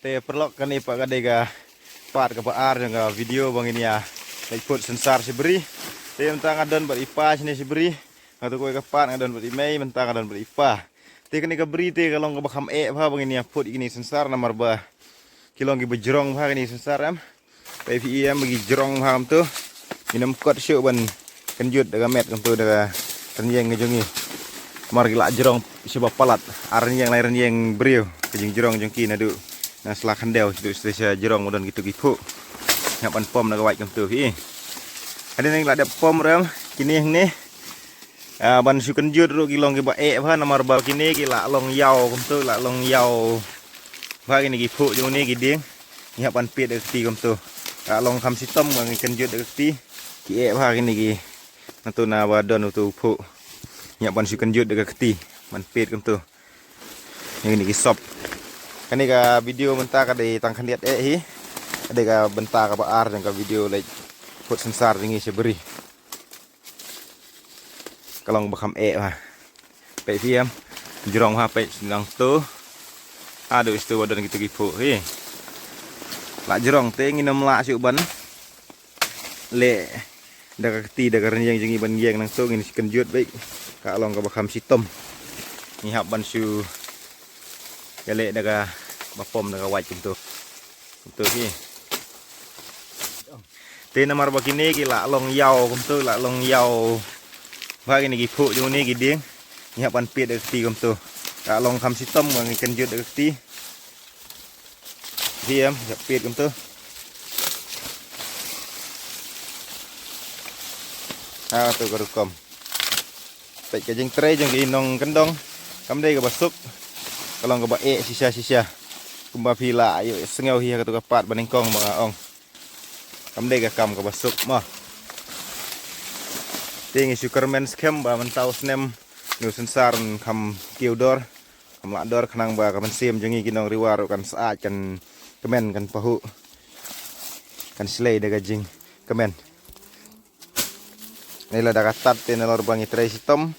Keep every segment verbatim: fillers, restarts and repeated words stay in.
Te paralok, kane pat ka dei ka part kaba ar jong ka video ba ngin ïa leit phut synsar sha bri. Te mynta nga don bad i pa shane sha bri. Nga tu kawei ka part, nga don bad i mei, mynta nga don bad i pa. Te kane ka bri te ka long kaba kham eh bha ba ngin ïa phut ïa kine ki synsar namar ba ki long kiba jrong bha kine ki synsar, em. Peit phi, em, ba ki jrong bha kumto. Ngin ym kot shuh ban kynjut da ka met kumto da ka rynïeng ka jong ngi. Namar ki la jrong sha ba palat. Ar rynïeng lai rynïeng briew. Ka jingjrong jong ki naduh na sla khyndew, sha jrong ba don kito ki phuh. Ngi hap ban pom da ka wait kumto phi. Hadien ngi la dep pom ruh, em, kine hangne. Ah, ban shu kynjut ruh ki long kiba eh bha namar ba kine ki la long ïaw kumto, la long ïaw bha kine ki phuh jong ne ki dieng. Ngi hap ban peit da ka kti kumto. Ka long kham shitom ba ngi kynjut da ka kti. Ki eh bha kine ki. Nato na ba don uto u phuh. Ngi hap ban shu kynjut da ka kti ban peit kumto. Ïa kine ki sop. Kane ka video mynta ka dei tang khyndiat eh hi. Ka dei ka bynta kaba ar jong ka video leit phut synsar jong ngi sha bri. Ka long ba kham eh bha. Peit phi, em. Jrong bha, peit sdang to. Haduh sha to ba don kito ki phuh hi. La jrong te ngin ym lah shuh ban leh da ka kti da ka rynïeng jong ngi ban ïeng nangto, ngin shu kynjut beit. Ka long kaba kham shitom. Ngi hap ban shu ïaleh da kaba pom da ka wait kumto. Kumto hi. Te namar ba kine ki la long ïaw kumto, la long ïaw bha kine ki phuh jong ne ki dieng. Ngi hap ban peit da ka kti kumto. Ka long kham shitom ba ngi kynjut da ka kti. Hi, em, ïa peit kumto. Ha, to ka rukom. Peit ka jingtrei jong ki nongkyndong. Kam dei kaba suk. Ka long kaba eh shisha shisha. Kumba phi lah ïohsngew hi ha kato ka part ba nyngkong ba nga ong. Kam dei ka kam kaba suk mo. Te ngi shu kyrmen skhem ba mynta u snem une u synsar un kham kiew dor. Kam lah dor khnang ba ka mynsiem jong ngi ki nongriwar ruh kan sah, kan kmen, kan pahuh. Kan shlei da ka jingkmen. Ngi la da ka tad te nalor ba ngi trei shitom.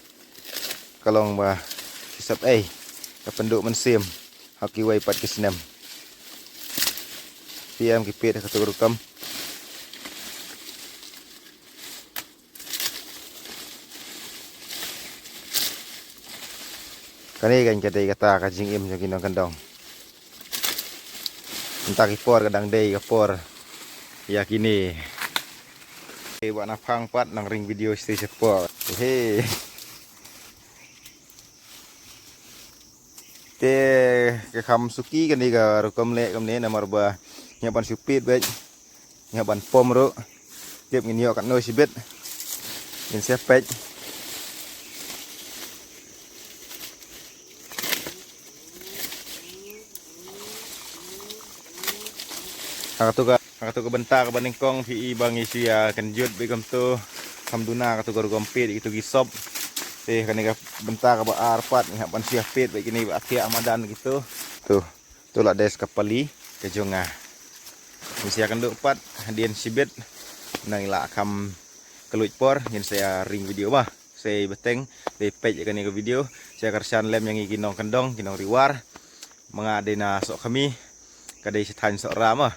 Ka long ba ki sap ei ka pynduh mynsiem ha kiwei pat ki snem. Phi, em, ki peit ha kato ka rukom. Kane kan ka dei kata ka jingim jong ki nongkyndong. Mynta ki por ka dang dei ka por ïa kine. Te ba na phang pat nang ring video shisha por. He. Te ka kham suki kane ka rukom leh kumne namar ba ngi hap ban shu peit beit. Ngi hap ban pom ruh. Tip ngin ïoh katno shibit. Ngin sa peit. Ha kato ka, ha kato ka bynta kaba nyngkong phi i ba ngi shu ïa kynjut beit kumto. Kham duna kato ka rukom peit kito ki sop. Te kane ka bynta kaba ar pat ngi hap ban shu ïa peit beit kine ba thiah madan kito. To. To la dei sa ka pali ka jong nga. Ngin sa ïa kynduh pat hadien shibit. Nang ïa la kham kylluid por ngin sa ïa ring video ba. Sa ïa bteng dei peit ïa kane ka video. Sa ïa kyrshan lem ïa ngi ki nongkyndong, ki nongriwar. Ma nga dei na Sohkhmi, ka dei sha thaiñ Sohra ma.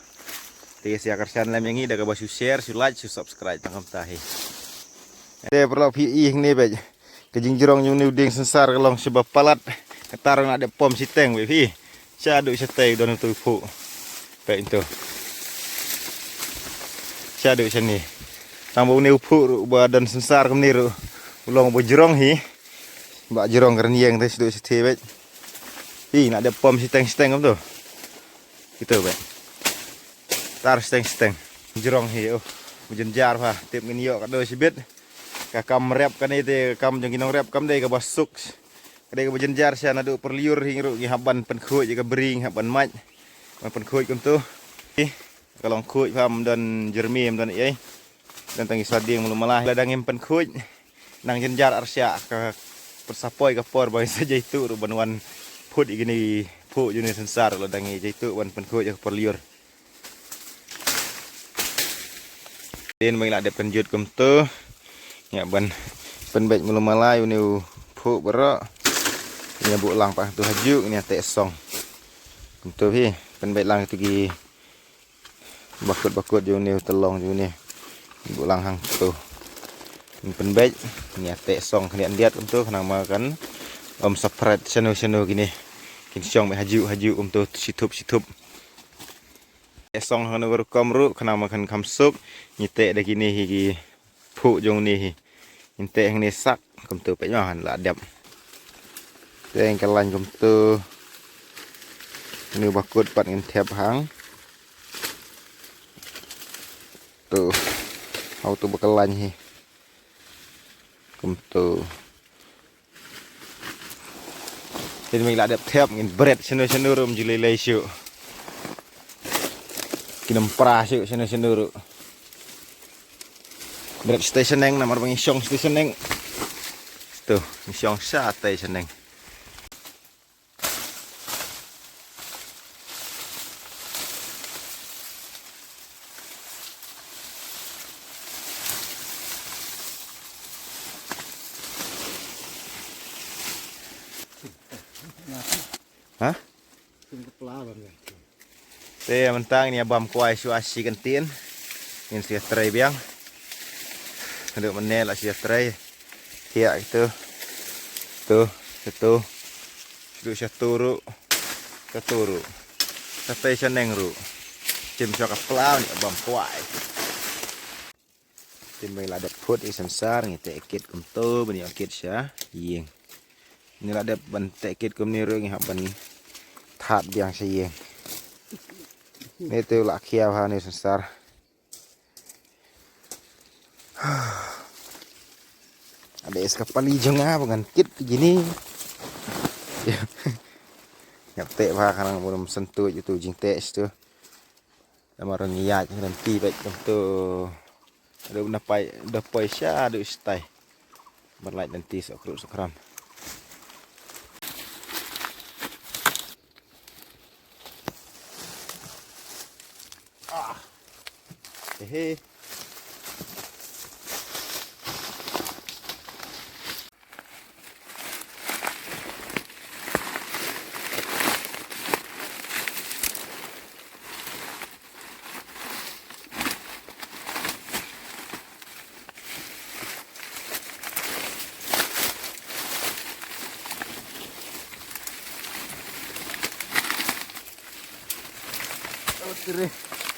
Te sa ïa kyrshan lem ïa ngi da kaba shu share, shu like, shu subscribe tang kumta hi. Te paralok phi i hangne beit. Ka jingjrong jong une u dieng synsar ka long shibun palat. Kata ruh nga dep pom shiteng beit phi. Shaduh shatei don uto u phuh. Peit to. Shaduh shane. Tang ba une u phuh ruh ba don synsar kumne ruh u long ba jrong hi. Ba jrong ka rynïeng te shaduh shatei beit. Hi nga dep pom shiteng shiteng kumto. Kito beit. Tar shiteng shiteng. Jrong hi, oh. Ba jynjar bha, tip ngin ïoh katno shibit. Ka kam rep kane te, ka kam jong ki nongrep kam dei kaba suk. Ka dei kaba jynjar sha naduh por lyiur hi ruh ngi hap ban pynkhuid ïa ka bri, ngi hap ban mait. Ban pynkhuid kumto. Ka long khuid bha, ym don jyrmi, ym don ei ei. Don tang ki sla dieng malu mala. Lada ngim pynkhuid, nang jynjar arshah ka, sa poi ka por ba ngi sa jaituh ruh ban wan phut ïa kine ki phuh jong une synsar lada ngi jaituh ban pynkhuid ïa ka por lyiur. Te ngi la dep kynjut kumto. Ngi hap ban pynbeit malu mala ïa une u phuh baroh. Ngi buh lang pat tu hajuh, ngi teh song. Kumto hi. Pynbeit lang tu ki bakut bakut jong ni, telong jong ni. Buh lang hangtu. Pynbeit, ngi ïa teh song khyndiat khyndiat kumtu khnang ma kan ym separate shano shano kine. Kin shong beit hajuh hajuh kumtu, shithup shithup. Teh song hangno ka rukom ruh khnang ma kan kham suk. Ngi teh da kine hi ki phuh jong ni hi. Ngi teh hangne sak kumtu, peit ma han la dep. Teh ka lain kumtu. Ni bakut pat ngin thep hang. Tu. Hau tu ba ka lain hi. Kumtu. Tin, meng la dep thep, ngin bret shano shano ruh ym ju lei lei shuh. Kin ym pra shuh shano shano ruh. Bret station neng, namar ba ngi shong station neng. Tu, ngi shong sha station neng. Ha? Te mynta ngin ïa bam kwai shuwa shi kyntien. Ngin sa ïatrei biang. Haduh mynne la sa ïatrei. Thiah kitu. Tu, kitu. Shu sha tu ruh. Sha tu ruh. Sha tei sha neng ruh. Shim sha ka pla ngin ïa bam kwai. Te mei la dep phut i synsar, ngi teh kit kumtu ban ïoh kit sha ïing. Ngi la dep ban teh kit kumne ruh ngi hap ban thad biang sha ïing. Ni te la khia bha ni synsar. Ade is ka pali jong nga ba ngan kit ki jini. Ngap teh bha khnang ba ym syntuid itu jingteh situ. Namar ngi ïaid lynti bad kumtu. Adu na pai da poi sha adu stai. Ban lait lynti sokru sokram. Ah. Ehe. Oke.